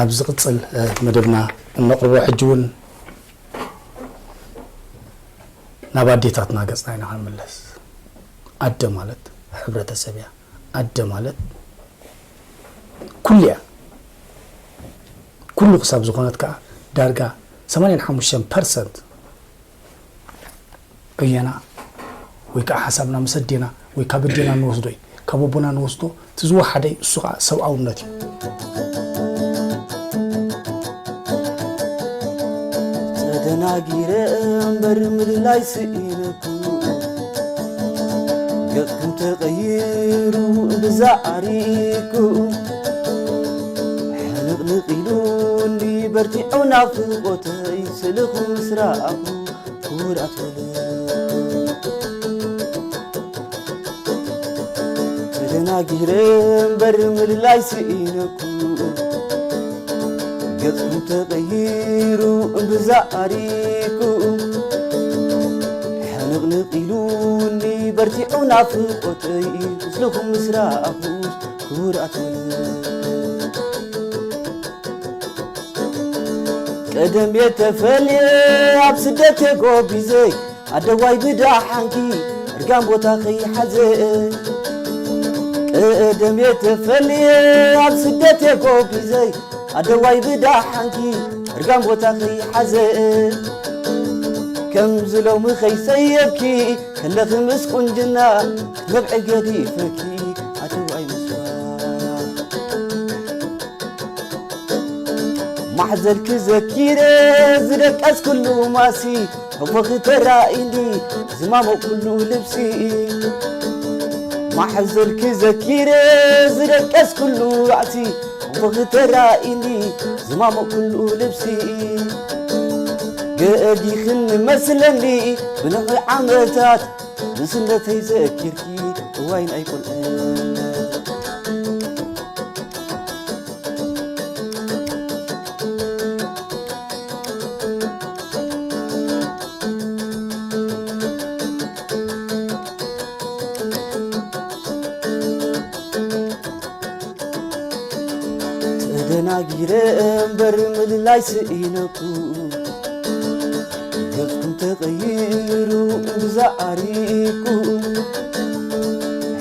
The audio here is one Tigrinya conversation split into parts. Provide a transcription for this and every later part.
ኣብ ዝቕጽል፣ እ፣ መደብና እነቕርቦ ሕጂ እውን ናብ ኣዴታትና ገጽና ኢና ክንምለስ። ኣደ ማለት ሕብረተሰብ እያ። ኣደ ማለት ኩሉ እያ። ኩሉ ክሳብ ዝኾነት ከኣ ዳርጋ ሰማንያን ሓሙሽተን ፐርሰንት ዕዮና ወይ ከዓ ሓሳብና ምስ ኣዴና ወይ ካብ ኣዴና ንወስዶ እዩ። ካብ ኣቦና ንወስዶ እቲ ዝወሓደ እዩ። እሱ ከዓ ሰብኣውነት እዩ። ተደናጊረ እምበር ምልላይ ስኢነኩ፣ ገጽኩም ተቐይሩ እምብዛ ዓሪኩ፣ ሕንቕንቕ ኢሉኒ በርቲዑ ናፍቖተይ ስእልኹም ምስ ረኣኹ። ክቡር ኣትወለድኩም። ተደናጊረ እምበር ምልላይ ስኢነኩ፣ ገጽኩም ተቐይሩ እምብዛ ኣሪኩ፣ ሕንቕንቕ ኢሉኒ በርቲዑ ናፍቖተይ፣ ምስልኹም ምስ ረኣኹስ ክቡር ኣትወለድኩም። ቀደም እየ ተፈልየ ኣብ ስደት እየ ጎቢዘ፣ ኣደዋይ ብደሓንኪ እርጋን ቦታ ከይሓዘ። ቀደም እየ ተፈልየ ኣብ ስደት እየ ጎቢዘ፣ ኣደዋይ ብደሓንኪ እርጋን ቦታ ከይሓዘ። ከምዚ ሎሚ ከይሰየብኪ ከለኺ ምስ ቁንጅና ክትነብዒ ገዲፈኪ ኣደዋይ ምስዋና። ማሕዘልኪ ዘኪረ ዝደቀስኩሉ ማሲ፣ ሕፎኺ ተራኢኒ ዝማሞቕኩሉ ልብሲ። ማሕዘልኪ ዘኪረ ዝደቀስኩሉ ራእሲ፣ ሕፎኺ ተራኢኒ ዝማሞቕኩሉ ልብሲ። ገዲኽኒ መስለኒ ብነዊሕ ዓመታት፣ ንእስነተይ ዘኪርኪ እዋይ ናይ ቁልዕነት። ተደናጊረ እምበር ምልላይ ስኢነኩ፣ ገጽኩም ተቐይሩ እምብዛ ዓሪኩ፣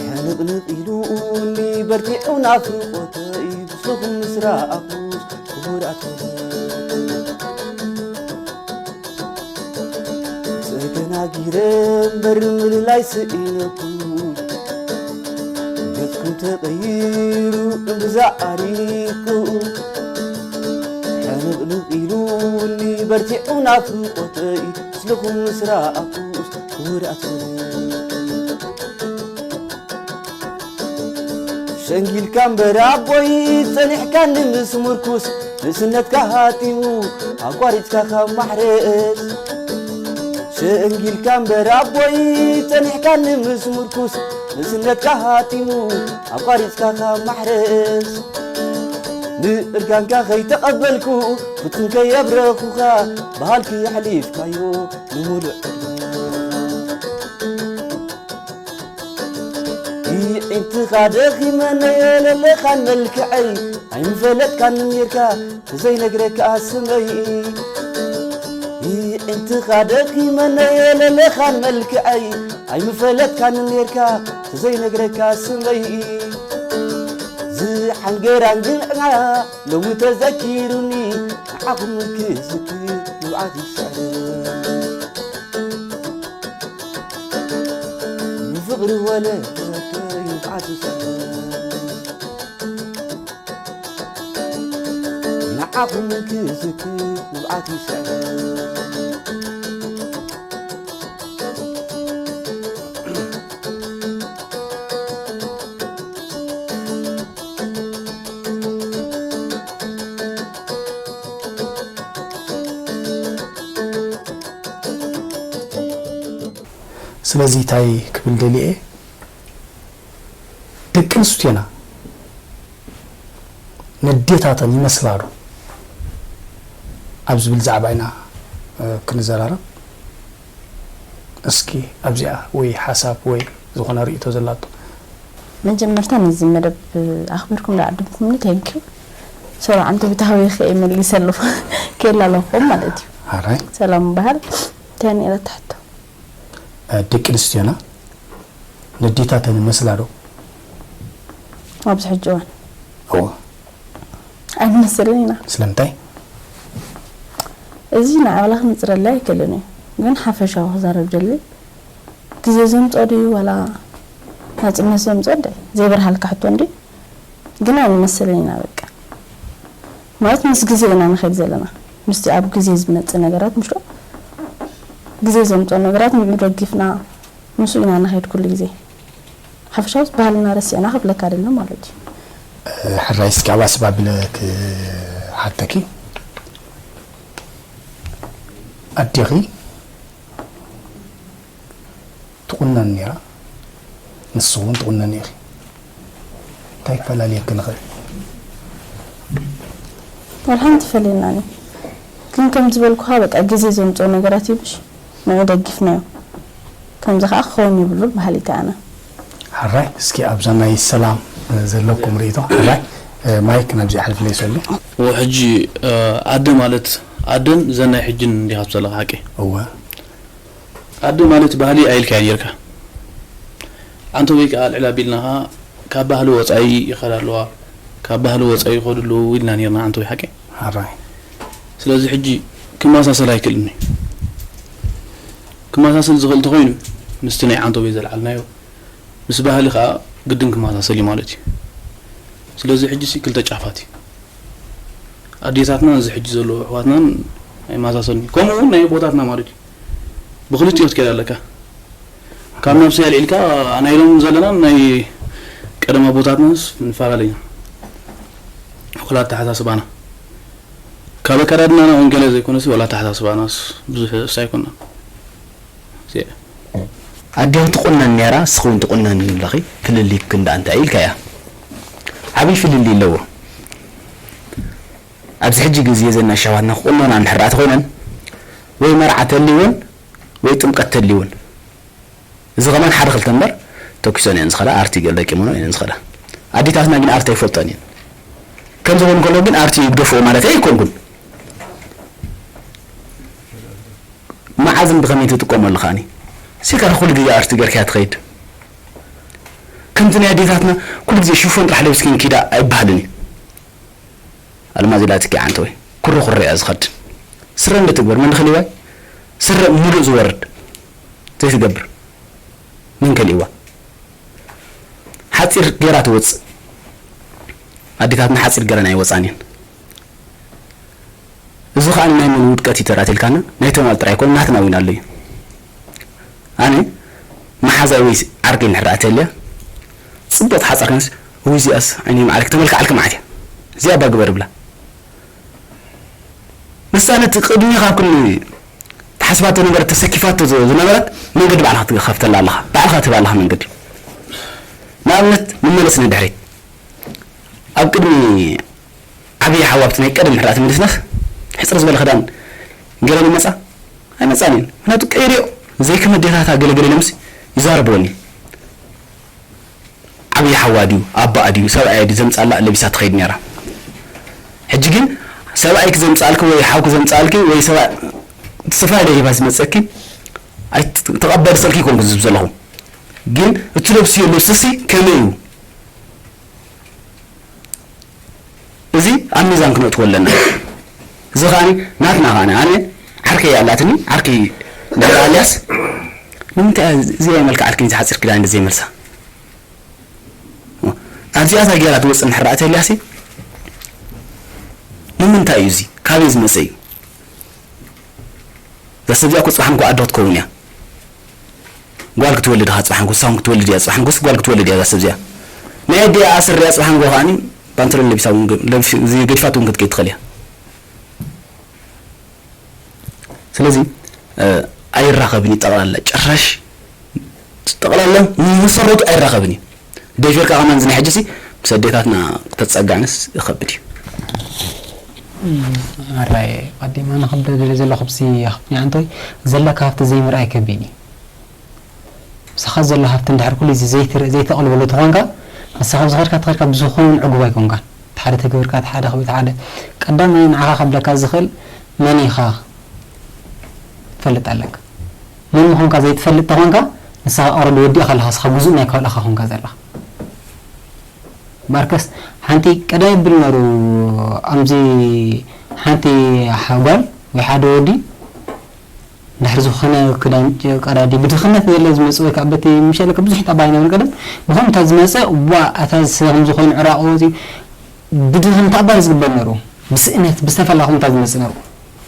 ሕንቕንቕ ኢሉኒ በርቲዑ ናፍቖተይ፣ ምስልኹም ምስ ረኣኹስ ክቡር ኣትወለድኩም። ተደናጊረ እምበር ምልላይ ስኢነኩ፣ ገጽኩም ተቐይሩ እምብዛ ዓሪኩ፣ ሕንቕንቕ ኢሉኒ በርቲዑ ናፍቖተይ፣ ምስልኹም ምስ ረኣኹስ ክቡር ኣትወለድኩም። ሸንጊልካ እምበር ኣቦይ ጸኒሕካኒ ምስ ምርኩስ፣ ንእስነትካ ሃጢሙ ኣቋሪጽካ ካብ ማሕረስ። ሸንጊልካ እምበር ኣቦይ ጸኒሕካኒ ምስ ምርኩስ፣ ንእስነትካ ሃጢሙ ኣቋሪጽካ ካብ ማሕረስ። ንእርጋንካ ከይተቐበልኩ ፍጹም ከየብረኹኻ፣ በሃልኪ ኣሕሊፍካዮ ንምሉእ ዕድመ። ይዒንትኻ ደኺመ ነየለለኻን መልክዐይ፣ ኣይምፈለጥካን ኔርካ ተዘይነግረካ ስመይ። ይዒንትኻ ደኺመ ነየለለኻን መልክዐይ፣ ኣይምፈለጥካን ኔርካ ተዘይነግረካ ስመይ። ዝሓንገራን ግንዕና ሎሚ ተዘኪሩኒ፣ ንዓኹም ክዝክር ንብዓት ይስዕር። ብፍቕሪ ወለደይ ንብዓት ይስዕር። ንዓኹም ክዝክር ንብዓት ይስዕር። ስለዚ እንታይ ክብል ደልየ፣ ደቂ ኣንስትዮና ነዴታተን ይመስላ ዶ ኣብ ዝብል ዛዕባ ኢና፣ እ፣ ክንዘራረብ። እስኪ ኣብዚኣ ወይ ሓሳብ ወይ ዝኾነ ርእይቶ ዘላቶ። መጀመርታ ነዚ መደብ ኣኽቢርኩም ዝዓደምኩምኒ፣ thank you። ሶራ ዓንቶ ቤታዊ ከይመልሰ ኣለኹ። ከየላ ኣለኹም ማለት እዩ። ሓራይ ሰላም በሃል። እንታይ ነይረ ትሕቶ? ደቂ ኣንስትዮና ነዴታተን ይመስላ ዶ? ኣብዚ ሕጂ እዋን እዎ። ኣይንመስልን ኢና። ስለምንታይ? እዚ ንዓባላ ክንፅረላ ኣይክእልን እዩ። ግን ሓፈሻዊ ክዛረብ ደሊ ግዜ ዘምፅኦ ድዩ ዋላ ናፅነት ዘምፅኦ እንደ ዘይበርሃልካ ሕቶ እንዲ ግን ኣይንመስልን ኢና። በቃ ማለት ምስ ግዜ ኢና ንኸይድ ዘለና። ምስቲ ኣብ ግዜ ዝመፅእ ነገራት ምሽ ግዜ ዘምፅኦ ነገራት ንዑ ደጊፍና ምስኡ ኢና ንኸይድ ኩሉ ግዜ። ሓፈሻውስ ባህልና ረሲዕና ክብለካ ደሎ ማለት እዩ። ሕራይ እስኪ ኣብ ኣስባብ ኢለ ክሓተኪ ኣዴኺ ትቑነን ነይራ ንስኺ እውን ትቑነኒ ኢኺ እንታይ ክፈላልየኪ ንኽእል ወላ ሓንቲ ፈሊናኒ ግን ከም ዝበልኩኻ በቃ ግዜ ዘምፅኦ ነገራት ይብሽ ንዑ ደጊፍናዮ ከምዚ ከዓ ክኸውን የብሉን በሃሊት ኣነ። ሕራይ እስኪ ኣብዛ ናይ ሰላም ዘለኩም ርእይቶ ሕራይ ማይክ ናብዚ ሓልፍለይ ሰሉ ሕጂ ኣደ ማለት ኣደን ዘናይ ሕጅን እንዲኻ ዘለኻ ሓቂ እወ ኣደ ማለት ባህሊ ኣይልካ ነርካ ኣንተ ወይ ከዓ ኣልዕል ኣቢልናኻ ካብ ባህሊ ወፃኢ ይኸዳ ኣለዋ ካብ ባህሊ ወፃኢ ይኸዱ ኣለዉ ኢልና ነርና ኣንተ ወይ ሓቂ ሕራይ ስለዚ ሕጂ ክመሳሰል ኣይክእልን ክመሳሰል ዝኽእል ተኾይኑ ምስቲ ናይ ዓንተቤ ዘልዓልናዮ ምስ ባህሊ ከዓ ግድን ክመሳሰል እዩ ማለት እዩ ስለዚ ሕጂ ሲ ክልተ ጫፋት እዩ ኣዴታትና እዚ ሕጂ ዘለዉ ኣሕዋትናን ኣይመሳሰልን እዩ ከምኡ እውን ናይ ኣቦታትና ማለት እዩ ብክልቲኡ ክትከይድ ኣለካ ካብ ነብሲ ኣልዒልካ ናይ ሎም ዘለናን ናይ ቀደም ኣቦታትናስ ንፈላለዩ ኢና ወላ ኣተሓሳስባና ካብ ኣከዳድናና እውን ገለ ዘይኮነሲ ወላ ኣተሓሳስባናስ ብዙሕ ርእስ ኣይኮናን ኣዴኺ ትቑነን ነይራ እስኺ እውን ትቑነኒ ኣለኺ ፍልልይክን ደኣ እንታይ ኢልካያ ዓብዪ ፍልልይ ኣለዎ ኣብዚ ሕጂ ግዜ ዘናሸዋትና ክቑነና እንድሕር ደኣ ተኾይነን ወይ መርዓ ተልይወን ወይ ጥምቀት ተልይወን እዚ ከማን ሓደ ክልተ እምበር ተኩሰን እየን ዝኸዳ ኣርቲ ገለ ደቂመኖ እየን ዝኸዳ ኣዴታትና ግን ኣርቲ ኣይፈልጠን እየን ከምዚ ኾን ከሎ ግን ኣርቲ ይግደፍኦ ማለት ኣይኮንኩን መዓዝን ብኸመይ ትጥቀመሉ ከኣኒ ሲከር ኩሉ ግዜ ኣርቲ ገርካያ ትኸይድ ከምቲ ናይ ኣዴታትና ኩሉ ግዜ ሽፎን ጥራሕ ለቢስኪ ንኪዳ ኣይበሃልን እዩ ኣልማዝ ኢላ ትኪ ዓንተወይ ኩረ ኩረ እያ ዝኸድን ስረ እንደ ትግበር መን ድኸሊዋይ ስረ ሙሉእ ዝወርድ ዘይትገብር መን ከሊእዋ ሓፂር ገይራ ትወፅእ ኣዴታትና ሓፂር ገይረን ኣይወፃን እየን እዚ ከዓ ናይ መን ውድቀት እዩ ተራእት ኢልካና ናይ ተማል ጥራይ ኮን ናትና እውን ኣሎ እዩ ኣነ መሓዛይ ወይ ዓርከይ እንድሕር ደኣ ተልያ ፅቡቅ ተሓፀርካንስ እውይ እዚኣስ ዓይነይ ማዕረ ክተመልክዓልኪ መዓት እያ እዚኣ እባ ግበር ይብላ ንሳ ነቲ ቅድሚ ካብ ክንዲ ትሓስባቶ ነበረት ተሰኪፋቶ ዝነበረት መንገዲ ባዕልኻ ትኸፍተላ ኣለኻ ባዕልኻ ትህባ ኣለኻ መንገዲ ንኣብነት ንመለስ ንድሕሪት ኣብ ቅድሚ ዓብዪ ሓው ኣብቲ ናይ ቀደም ሕራእቲ ምልስናስ ሕፅር ዝበለ ክዳን ገይረን ይመፃ ኣይመፃን እየን ምክንያቱ ቀይርዮ ዘይከም ኣዴታታ ገለገለ ኢሎምስ ይዛረብወኒ ዓብዪ ሓዋ ድዩ ኣባኣ ድዩ ሰብኣያ ድዩ ዘምፃላ ለቢሳ ትኸይድ ነይራ ሕጂ ግን ሰብኣይክ ዘምፃልኪ ወይ ሓውክ ዘምፃልኪ ወይ ሰብኣ ዝተፈላለየ ሂባ ዝመፀኪ ኣይተቐበል ሰልኪ ይኮንኩ ዝብ ዘለኹ ግን እትለብስዮ ልብስሲ ከመይ እዩ እዚ ኣብ ሚዛን ክነእትዎ ኣለና እዚ ከዓኒ ናትና ከዓኒ ኣነ ዓርከይ ኣላትኒ ዓርከይ ገለ ኣልያስ ንምንታይ እዚኣ ይመልካ ዓርከይ ዝሓፂር ክዳን እንደ ዘይመልሳ ኣብዚኣታ ገይራ ትወፅእ እንድሕር ደኣ ተልያሲ ንምንታይ እዩ እዚ ካበይ ዝመፀ እዩ እዛ ሰብ እዚኣ እኮ ፅባሕ እንኳ ኣዶ ክትከውን እያ ጓል ክትወልድ ኢኻ ፅባሕ ንጎስ ሳውን ክትወልድ እያ ፅባሕ ንጎስ ጓል ክትወልድ እያ እዛ ሰብ እዚኣ ናይ ኣዲኣ ኣስር እያ ፅባሕ ንጎ ከዓኒ ፓንትሮን ለቢሳ እውን ገ- ለብሽ- እዚ ገዲፋት እውን ክትከይድ ትኽእል እያ ስለዚ እ፣ ኣይራኸብን እዩ ጠቕላላ ጭራሽ ጠቕላላ መሰረቱ ኣይራኸብን እዩ ደፊርካ ከማን ዝና ሕጂ ሲ ምስ ኣዴታትና ክተፀጋዕንስ ይኸብድ እዩ ኣራይ ቀዲማ ንኽብል ደለ ዘለኹ ብዚ ያኽብኒ ኣንቶይ ዘለካ ሃብቲ ዘይምርኣይ ከቢድ እዩ ምሳኻ ዘሎ ሃብቲ እንድሕር ኩሉ እዚ ዘይትርኢ ዘይተቕልበሉ ተኾንካ ንስኻ ብዝኸድካ ተኸድካ ብዝኾን ዕጉብ ኣይኮንካን እቲ ሓደ ተገበርካ፣ እቲ ሓደ ከቢት ሓደ። ቀዳማይ ንዓኻ ከብለካ ዝኽእል መን ኢኻ ትፈልጥ ኣለካ። መን ምዃንካ ዘይትፈልጥ ተኾንካ፣ ንስኻ ኦረዲ ወዲእኻ ኣለኻ፣ ንስኻ ግዙእ ናይ ካልእኻ ኾንካ ዘለኻ። ማርከስ ሓንቲ ቀደም ይብል ነሩ፣ ኣምዚ ሓንቲ ሓጓል ወይ ሓደ ወዲ እንድሕር ዝኾነ ክዳን ቀዳዲ ብድኽነት ዘለ ዝመጽእ ወይ ከዓ በቲ ምሸለከ ብዙሕ ጠባይ ነብር ቀደም ብኸምታ ዝመጸ ዋ ኣታ ዝሰ ከም ዝኾኑ ዕራቕ ወፂ ብድኽነት ኣባይ ዝግበር ነሩ። ብስእነት ብዝተፈላ ከምታ ዝመጽእ ነሩ።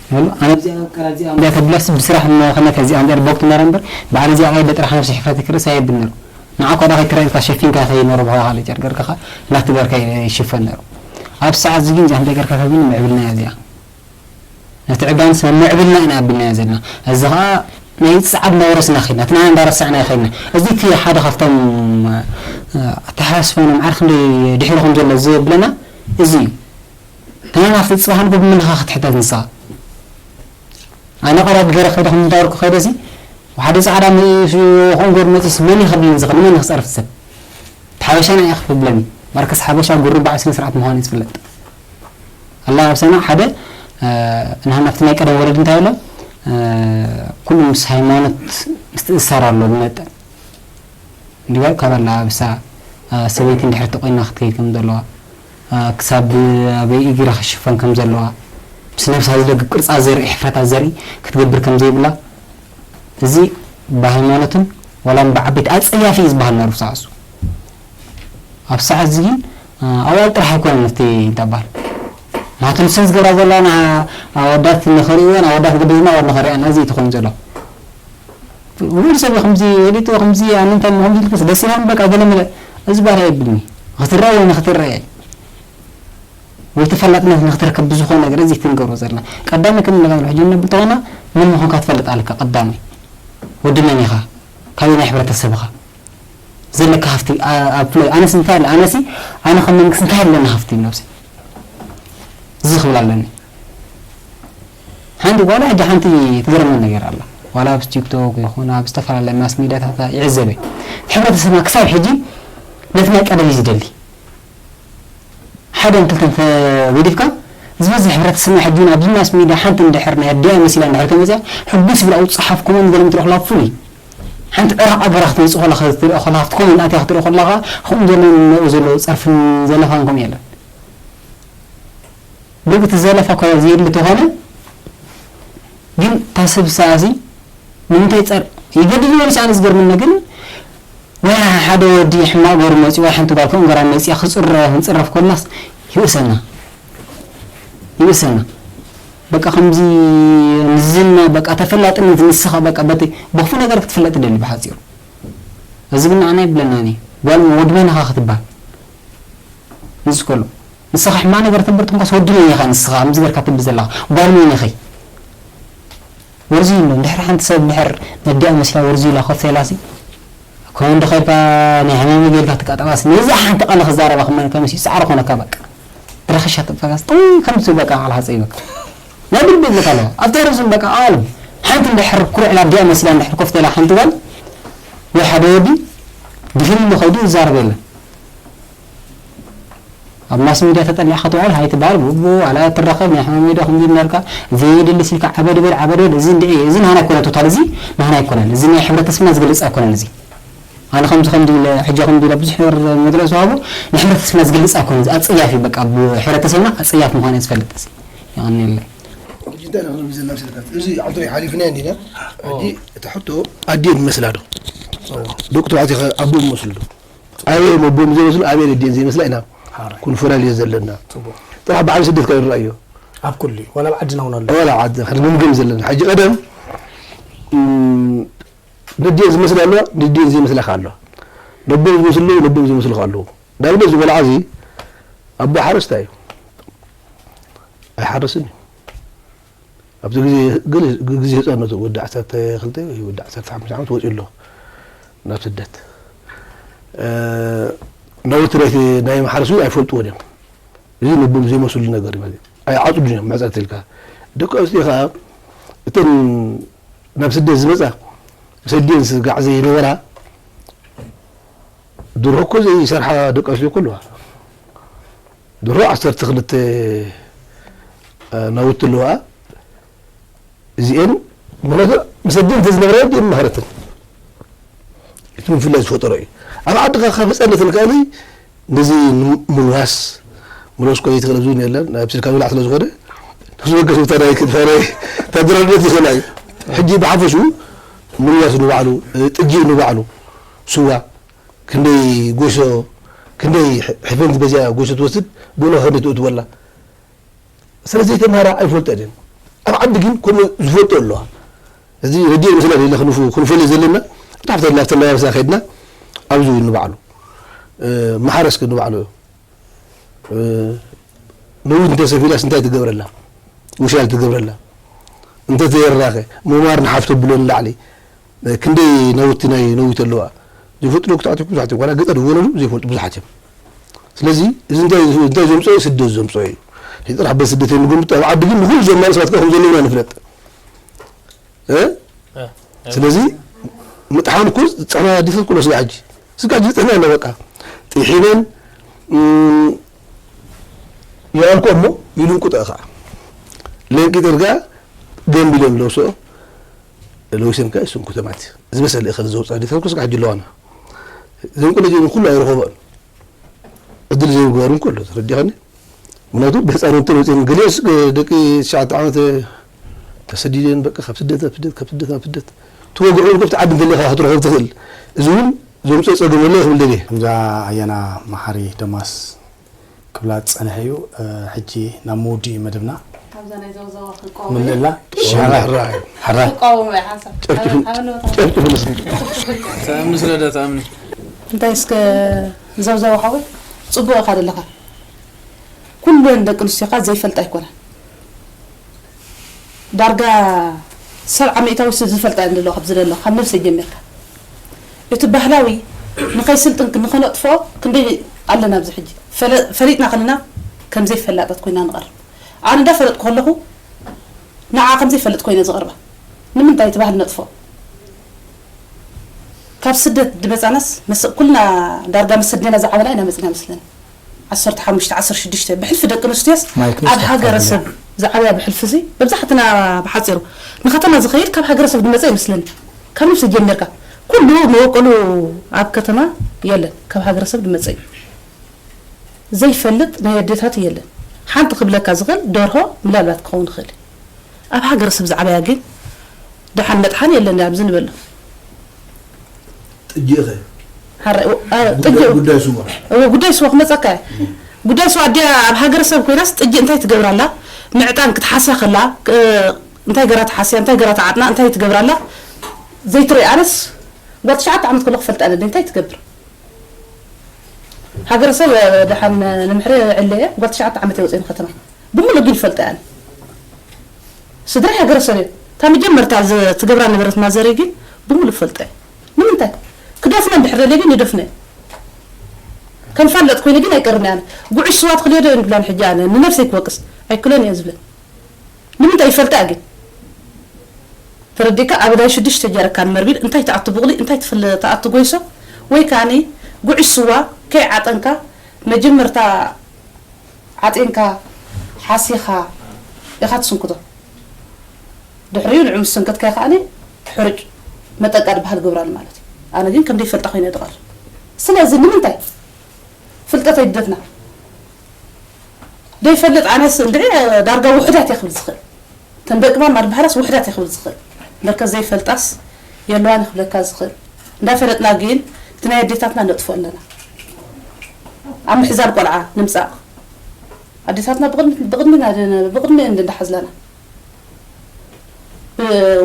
ይበሉ፣ ኣነ እዚኣ ቀላ እዚኣ እንዲያ ተብላስ ብስራሕ መኸነት እዚኣ እንዲያ ቦክት ነረ እምበር፣ በዓል እዚኣ ቀይደ ጥራሕ ነብሲ ሕፍረት ክርእስ ኣይብል ነሩ። ንዓ ኮዳ ከይትረእልካ ሸፊንካ ከይኖረ ብኻ ካልእ ጨርቂ ገርካ ላክቲ ገርካ ይሽፈን ነሩ። ኣብ ሰዓት እዚ ግን እዚኣ እንታይ ገርካ ተብልን ምዕብልና እያ እዚኣ። ነቲ ዕባንስ መምዕብልና ኢና ኣቢልናዮ ዘለና። እዚ ኸኣ ናይ ጻዕድ እንዳወረስና ኸድና፣ እቲ ንዓና እንዳረሳዕና ኸድና። እዚ እቲ ሓደ ካብቶም፣ እ፣ ኣተሓሳስባና ማዕረ ክንደይ ድሒሩ ከም ዘሎ ዘብለና እዚ እዩ። ተናናፍቲ ጽባሕ ንጎ ብምንኻ ክትሕተት ንስኻ። ኣነ ቀዳድ ገረ ኸይደ ከም እንዳወርኩ ኸይደ እዚ፣ ሓደ ጻዕዳ መ-፣ ሽ-፣ ኾንጎር መጺስ መን እዩ ከብለኒ ዝኽእል? መን እዩ ክጸርፍ ሰብ? እቲ ሓበሻ ንዓይ ክብለኒ። ማርከስ ሓበሻ ጉሩባዕ ስነ ስርዓት ምዃኑ እዩ ዝፍለጥ። ኣላ ኣብ ሰና ሓደ፣ እ፣ ንሕና ኣብቲ ናይ ቀደም ወለድ እንታይ ኣሎ? እ፣ ኩሉ ምስ ሃይማኖት ምስትእሳር ኣሎ ዝመጠን። እንዲባይ ካብ ኣላ ኣብሳ፣ እ፣ ሰበይቲ እንድሕር ተቆይና ክትከይድ ከም ዘለዋ፣ እ፣ ክሳብ ኣበይ እግራ ክሽፈን ከም ዘለዋ፣ ምስ ነብሳ ዝደግብ ቅርጻ ዘርኢ፣ ሕፍረታ ዘርኢ ክትገብር ከም ዘይብላ፣ እዚ ብሃይማኖትን ዋላ ብዓበይቲ ኣጸያፊ እዩ ዝበሃል ነሩ ሰዓሱ። ኣብ ሰዓት እዚ ግን፣ እ፣ ኣዋል ጥራሕ ኣይኮነን እቲ እንተባል። ናቱ ንሰን ዝገብራ ዘላ ና-፣ ኣወዳት ንኽርእይወን፣ ኣወዳት ግዲ ድማ ኣዋል ንኽርእያን፣ እዚ እዩ ትኾን ዘሎ። ውሉድ ሰብ ከምዚ፣ ወሊጡ ከምዚ፣ ኣነ እንታይ ምኾን ኢልክስ ደስ ኢላን በቃ ገለ መለ፣ እዚ ባህሪ የብልኒ። ክትረአ ወይ ንኽትረአ ወይ ተፈላጥነት ንኽትረከብ ብዝኾነ ነገር እዚ ትንገሮ ዘለና። ቀዳሚ ከም ንብሎ ሕጂ ነብል ተኾና፣ መን ምዃንካ ትፈልጥ ኣለካ ቀዳሚ። ወዲ መን ኢኻ? ካበየናይ ሕብረተሰብ ኢኻ? ዘለካ ሃፍቲ፣ ኣ-፣ ኣብ ፍላይ ኣነስ እንታይ ኣለ? ኣነሲ፣ ኣነ ከም መንግስቲ እንታይ ኣለኒ ሃፍቲ ነብሲ? እዚ ክብል ኣለኒ። ሓንቲ ጓል ሕጂ ሓንቲ ትገርመን ነገር ኣላ። ዋላ ኣብ ቲክቶክ ይኹን ኣብ ዝተፈላለየ ማስ ሚዲያታት ይዕዘበ። ሕብረተሰብና ክሳብ ሕጂ ነቲ ናይ ቀደም እዩ ዝደሊ። ሓደን ክልተን ተገዲፍካ፣ ዝበዝሕ ሕብረተሰብና ሕጂ እውን ኣብዚ ማስ ሚድያ ሓንቲ እንድሕር ናይ ኣዲኣ መሲላ እንድሕር ተመፅያ፣ ሕጉስ ይብል። ኣብኡ ፀሓፍ ኮመንት ገለ ምትረኽላ ፍሉይ። ሓንቲ ዕራቕ ኣበራ ክትመፅእ ከላ ክትሪኦ ከላ፣ ኣብቲ ኮመንት ኣትያ ክትሪኦ ከለኻ፣ ከምኡ ዘሎ ንዕኡ ዘሎ ፀርፍን ዘለፋን ከምኡ የለን። ብርግቲ ዘለፋ እኳ ዘየድሊ ተኾነ፣ ግን እታ ሰብ ሰኣሲ ንምንታይ ጸር-፣ ይገድድ ወይ ሰኣነ ዝገርመኒ ግን፣ ወይ ሓደ ወዲ ሕማቕ ገሩ መጺኡ፣ ወይ ሓንቲ ጓል ከምኡ ገራ መጺኣ ክጽረ-፣ ክንጽረፍ ኮልናስ ይብእሰና። ይብእሰና። በቃ ከምዚ ንዝና፣ በቃ ተፈላጥነት ንስኻ በቃ በቲ ብኽፉ ነገር ክትፍለጥ ትደሊ ብሓጺሩ። እዚ ግን ንዓና ይብለናኒ። ጓል ወዲ መን ኢኻ ክትባል? ንሱ ከሎ፣ ንስኻ ሕማቕ ነገር ተንበር ትንኳስ ወዲ መን ኢኻ ንስኻ ከምዚ ገርካ ትብል ዘለኻ? ጓል መን ኢኺ? ወርዚ ኢሉ፣ እንድሕር ሓንቲ ሰብ እንድሕር ነዲኣ መሲላ ወርዚ ኢላ ኮፍ ኢላሲ፣ ከምኡ እንዶ ኸድካ ናይ ሕማመይ ጌርካ ትቃጠባሲ፣ ነዛ ሓንቲ ቃል ክዛረባ ክመን ከምሲ ጻዕሪ ኮነካ በቃ። ድረኸሻ ጥፋጋስ፣ ጥይ ከምዚ በቃ ቃል ሓጸይ በቃ። ናይ ብልቢ ይብለካ ኣለዋ። ኣብታ ርዝም በቃ ቃሉ። ሓንቲ እንድሕር ኩርዕ ኢላ ኣዲኣ መሲላ እንድሕር ኮፍ ኢላ ሓንቲ ጓል፣ ወይ ሓደ ወዲ፣ ድፍን ኢሉ ኸይዱ ይዛረብ የለን። ኣብ ማስ ሚድያ ተጠሊዕካ ትውዕል ሃይትበሃል፣ ብኡ ዋላ ትራኸብ፣ ናይ ሕማም ሜዳ ከምዚ እናልካ፣ ዘየድሊ ሲልካ ዓበድ በል፣ ዓበድ በል፣ እዚ እንድዒ፣ እዚ ናህና ኣይኮነ ቶታል፣ እዚ ናህና ኣይኮነን። እዚ ናይ ሕብረተሰብና ዝገልጽ ኣይኮነን እዚ። ኣነ ከምዚ ከምዚ ኢለ፣ ሕጂ ከምዚ ኢለ ብዙሕ ነገር መግለጺ ዝሃቦ፣ ንሕብረተሰብና ዝገልጽ ኣይኮነን። እዚ ኣጸያፊ በቃ፣ ብሕብረተሰብና ኣጸያፊ ምዃኑ እየ ዝፈልጥ እዚ። የቐንየለይ። ሕጂ እንታይ ኢና ክንብል ዘለና ምስለታት? እዚ ዓንተሪ ሓሊፍና እንዲና። ሕጂ እታ ሕቶ ኣዴ ይመስላ ዶ? እዎ። ደቂ ተባዕትዮ ከ ኣቦ ይመስሉ ዶ? ኣበይ እዮም ኣቦም ዘይመስሉ፣ ኣበይ ኣዴን ዘይመስላ ኢና ሓራይ። ክንፈላለዮ ዘለና። ጽቡቕ። ጥራሕ በዓል ስደት ካብ ንረኣዮ። ኣብ ኩሉ እዩ። ዋላ ኣብ ዓድና እውን ኣሎ። ዋላ ኣብ ዓድና ክንግምግም ዘለና። ሕጂ ቀደም፣ እም፣ ነዴን ዝመስላ ኣለዋ፣ ነዴን ዘይመስላ ከ ኣለዋ። ነቦም ዝመስሉ ኣለዉ፣ ነቦም ዘይመስሉ ከ ኣለዉ። ንኣብነት እዚ ቆልዓ እዚ ኣቦ ሓረስታይ እዩ። ኣይሓርስን እዩ። ኣብዚ ግዜ፣ ግዜ፣ ግዜ ህጻንነቱ ወዲ ዓሰርተ ክልተ ወይ ወዲ ዓሰርተ ሓሙሽተ ዓመት ወጺኡ ኣሎ ናብ ስደት። እ፣ ናውቲ ናይቲ ናይ ማሕረስ እውን ኣይፈልጥዎን እዮም። እዚ ነቦም ዘይመስሉ ነገር እዩ ማለት እዩ። ኣይዓጽዱን እዮም፣ መሕጸርቲ ኢልካ። ደቂ ኣንስትዮ ከኣ እተን ናብ ስደት ዝመጻ፣ ምስ ኣዲኤን ስጋዕ ዘይነበራ፣ ድሮ እኮ ዘይሰርሓ ደቂ ኣንስትዮ እኮ ኣለዋ። ድሮ ዓሰርተ ክልተ ናውቲ ኣለዋ። እዚኤን ምኽንያቱ ምስ ኣዲን እንተዝነብራ እዲን መኸረትን እቲ ምፍላይ ዝፈጠሮ እዩ። ኣብ ዓድኻ ካብ ህፃነትን ከኣኒ ነዚ ምልዋስ ምልዋስ ኮ ይትኽእል ብዙ የለን ናብ ስልካ ዝብላዕ ስለ ዝኾነ ንክስበገስ ውታዳይ ክትፈረ ታድራነት ይኽእላ እዩ። ሕጂ ብሓፈሹ ምልዋስ ንባዕሉ ጥጂ ንባዕሉ ስዋ ክንደይ ጎሾ ክንደይ ሕፈን ዝበዚያ ጎሾ ትወስድ ብሎ ከንደ ትእትወላ ስለ ዘይተምሃራ ኣይፈልጦ ድን ኣብ ዓዲ ግን ከምኡ ዝፈልጦ ኣለዋ። እዚ ረድዮ ምስላ ሌለ ክንፉ ክንፈልዮ ዘለና እቲ ሓፍታ ላፍተ መያብሳ ከድና ኣብዚ ንባዕሉ መሓረስ ክንባዕሉ ነዊት እንተሰፊላስ እንታይ ትገብረላ ውሻል ትገብረላ እንተ ተየራኸ ምማር ንሓፍቶ ብሎ ንላዕሊ ክንደይ ነውቲ ናይ ነዊት ኣለዋ። ዘይፈልጡ ክትኣትኩ ብዙሓት ዋላ ገጠር ዝወለዱ ዘይፈልጡ ብዙሓት እዮም። ስለዚ እዚ እንታይ ዘምፅኦ ስደት ዘምፅኦ እዩ። ጥራሕ በስደት ንግምት ኣብ ዓዲ ግን ንኩሉ ዘማን ሰባት ከም ዘለውና ንፍለጥ። ስለዚ ምጥሓን ኩ ዝፀና ዲፈት ኩሎ ስጋ ሕጂ ስጋ ሕጂ ዝጠና ኣሎ በቃ ጥሒነን ይኣልኮ እሞ ይልንቁጠ ከዓ ለንቂጠን ከዓ ገንቢለን ለውስኦ ለውሰን ከዓ ይስንኩ ተማት ዝበሰለ እኸል ዘውፅኣ ዲፈት ኩ ስጋ ሕጂ ኣለዋና ዘንቁለ ኩሉ ኣይረኸበን እድል ዘይምግባር እንኮ ኣሎ ተረዲኻኒ። ምክንያቱ ብህፃን እንትን ወፅን ገሊኦስ ደቂ ትሽዓተ ዓመት ተሰዲደን በቃ ካብ ስደት ናብ ስደት ካብ ስደት ናብ ስደት ትወግዑ ከብቲ ዓዲ እንተሊኻ ክትረኸብ ትኽእል። እዚ እውን ዘምፅኦ ፀገም ኣሎ ክብል ደልየ። ከምዛ ኣያና መሓሪ ደማስ ክብላ ዝፀንሐ እዩ። ሕጂ ናብ መወዲኡ መደብና ኣብዛ ናይ ዘውዘዋ ክንቀወም ምልእላ ሻራ ሓራ ክንቀወም እያ ሓንሳብ ጨፍጭፍን ኣበነወታ ጨፍጭፍን እስኪ ተኣምኒ ስለ ዶ ተኣምኒ እንታይ እስከ ዘውዘዋ ሓወይ ፅቡቅ ኢኻ ዘለኻ ኩለን ደቂ ኣንስትዮኻ ዘይፈልጣ ኣይኮናን ዳርጋ ሰብዓ ሚእታዊ ዝፈልጣ እየን ዘለዋ ካብ ዝደለዋ ካብ ነብሰይ ጀሚርካ እቲ ባህላዊ ንኸይስልጥን ንኸነጥፍኦ ክንደይ ኣለና ኣብዚ ሕጂ ፈሊጥና ከለና ከምዘይፈላጣት ኮይና ንቐርብ ኣነ እንዳፈለጥኩ ከለኹ ንዓ ከምዘይፈልጥ ኮይነ ዝቐርባ ንምንታይ እቲ ባህሊ ነጥፍኦ ካብ ስደት ድመፃናስ ኩልና ዳርጋ ምስ ስደና ዝዓበና ኢና መፅና መስለኒ ዓሰርተ ሓሙሽተ ዓሰርተ ሽዱሽተ ብሕልፊ ደቂ ኣንስትዮስ ኣብ ሃገረሰብ ዝዓበያ ብሕልፊ እዚ መብዛሕትና ብሓፂሩ ንከተማ ዝኸይድ ካብ ሃገረሰብ ዝመፀ ይመስለኒ ካብ ነብሲ ጀሚርካ ኩሉ መበቆሉ ኣብ ከተማ የለን ካብ ሃገረሰብ ዝመፀ እዩ ዘይፈልጥ ናይ ኣዴታቱ የለን ሓንቲ ክብለካ ዝኽእል ደርሆ ምናልባት ክኸውን ይኽእል ኣብ ሃገረሰብ ዝዓበያ ግን ደሓን መጥሓን የለን ኣብዚ ንበሎ ጥጅእኸ ጥጅ ጉዳይ ስዋ እወ ጉዳይ ስዋ ክመፀካ እየ ጉዳይ ስዋ ኣዲኣ ኣብ ሃገረሰብ ኮይናስ ጥጅ እንታይ ትገብራላ ምዕጣን ክትሓስያ ከላ እንታይ ገራ ትሓስያ እንታይ ገራ ትዓጥና እንታይ ትገብራላ ዘይትርኢ ኣነስ ጓል ትሽዓተ ዓመት ከለኹ ፈልጣ ነደ እንታይ ትገብር ሃገረሰብ ደሓን ንምሕረ ዕለ እየ ጓል ትሽዓተ ዓመት እየ ወፅየ ንከተማ ብምሉእ ግን ይፈልጣ እየ ኣነ ስድራይ ሃገረሰብ እየ እታ መጀመርታ ትገብራ ነበረት ማዘረይ ግን ብምሉእ ይፈልጣ እየ ንምንታይ ክደፍነ እንድሕር ደልየ ግን ይደፍነ እየ ከም ፋለጥ ኮይነ ግን ኣይቀርብን እየ ኣነ ጉዕሽ ስዋ ትኽልዮ ዶ እየን ዝብላን ሕጂ ኣነ ንነብሰይ ክወቅስ ኣይክለን እየ ዝብለን ንምንታይ ይፈልጣ እየ ግን ተረዲእካ ኣብ ናይ ሽዱሽተ ጀረካን መርቢል እንታይ ትኣቱ ብቑሊ እንታይ ትኣቱ ጎይሶ ወይ ከዓኒ ጉዕሽ ስዋ ከይዓጠንካ መጀመርታ ዓጢንካ ሓሲኻ ኢኻ ትስንክቶ ድሕሪኡ ንዑ ምስ ሰንከትካዮ ከዓኒ ሕርጭ መጠቃ ድበሃል ግብራል ማለት እዩ ኣነ ግን ከም ደይፈልጣ ኮይነ ድቐር ስለዚ ንምንታይ ፍልጠት ኣይድደፍና ደይፈልጥ ኣነስ እንድዒ ዳርጋ ውሑዳት እየ ክብል ዝኽእል ተን ደቂ ማማ ድበሃላስ ውሕዳት እየ ክብል ዝኽእል እምበርከ ዘይፈልጣስ የለዋን ክብለካ ዝኽእል እንዳፈለጥና ግን እቲ ናይ ኣዴታትና ነጥፎ ኣለና ኣብ ምሕዛል ቆልዓ ንምፃእ ኣዴታትና ብቕድሚ ብቕድሚ ብቕድሚ እንደ እንዳሓዝለና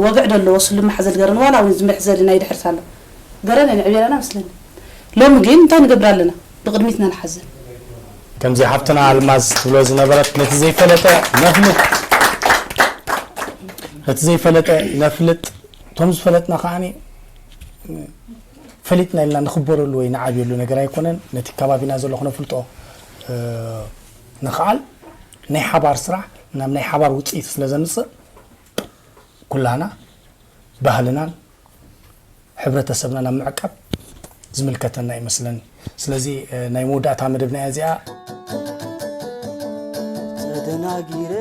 ወግዕ ደለዎ ስሉም ማሕዘል ገረን ዋላ እውን ዝመሕዘሊ ናይ ድሕርት ኣሎ ገረን የንዕብየናና መስለኒ ሎሚ ግን እንታይ ንገብር ኣለና ብቕድሚትና ንሓዝን ከምዚ ሓፍትና ኣልማዝ ትብሎ ዝነበረት ነቲ ዘይፈለጠ ነፍልጥ ነቲ ዘይፈለጠ ነፍልጥ እቶም ዝፈለጥና ከዓኒ ፈሊጥና ኢልና ንኽበረሉ ወይ ንዓብየሉ ነገር ኣይኮነን ነቲ ከባቢና ዘሎ ክነፍልጦ ንኽዓል ናይ ሓባር ስራሕ ናብ ናይ ሓባር ውፅኢት ስለ ዘምፅእ ኩላና ባህልናን ሕብረተሰብናን ኣብ ምዕቃብ ዝምልከተና ይመስለኒ ስለዚ ናይ መወዳእታ መደብና እያ እዚኣ ጊረ